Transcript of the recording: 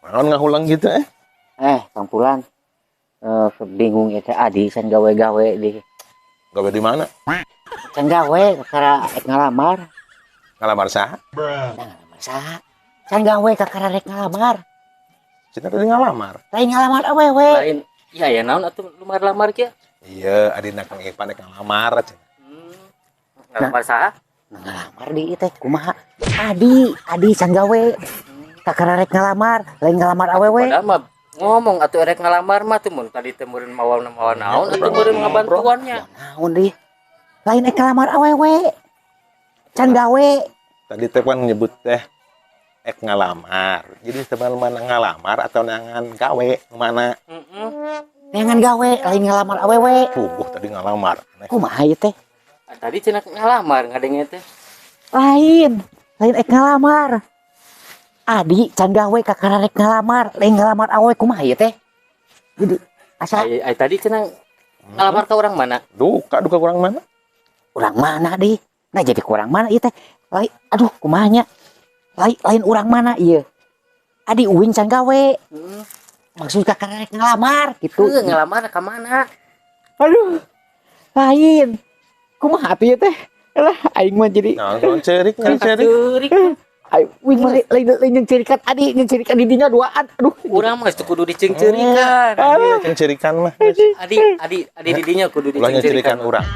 Naon ngahulang gitu eh? Eh, Kang Pulan. Eh, bingung itu Adi can gawe-gawe di Gawe di mana? Can gawe kakara rek ngalamar. Ngalamar saha? Nah, ngalamar saha? Can gawe kakara rek ngalamar. Cenah tadi ngalamar. Lain ngalamar awewe. Lain iya ya, naon atuh lamar-lamar kieu? Iya, adina Kang Ipan rek ngalamar cenah. Ngalamar saha? Nah, ngalamar di teh kumaha? Adi, Adi can gawe. Kakara rek ngalamar, lain ngalamar awewe. Padahal mah ngomong atuh erek ngalamar mah tuh, mun tadi teh meureun mawa mawa naon atuh meureun ngabantuannya. Naon di? Lain rek ngalamar awewe. Can gawe. Tadi teh kan nyebut teh ek ngalamar. Jadi teman mana ngalamar atau neangan gawe mana? Heeh. Neangan gawe, lain ngalamar awewe. Puguh tadi ngalamar. Aneh. Kumaha ieu teh? Ah, tadi cenah ngalamar ngadenge teh. Lain, lain ek ngalamar. Adi can gawe kakara rek ngalamar, lain ngalamar awewe, kumaha ieu teh? Jadi asa Ai, ai tadi cenah ngalamar ka urang mana? Duka duka kurang mana? Urang mana di? Nah, jadi kurang mana ieu teh? Lain, aduh, kumaha nya? Lain lain urang mana ieu? Adi uing can gawe. Heeh. Maksud kakara rek ngalamar gitu. Heuh, ngalamar ka mana? Aduh. Lain. Kumaha atuh ieu teh? Lah, aing mah jadi Nah, kalau cerik, cerik. Ceurik. Aing uing mah lain lain yang cerikan adi, yang cerikan di dinya duaan. Aduh. Urang mah geus teu kudu diceungceurikan. Yang cerikan mah. Adi adi adi di dinya kudu Ulah diceungceurikan. Cerikan urang.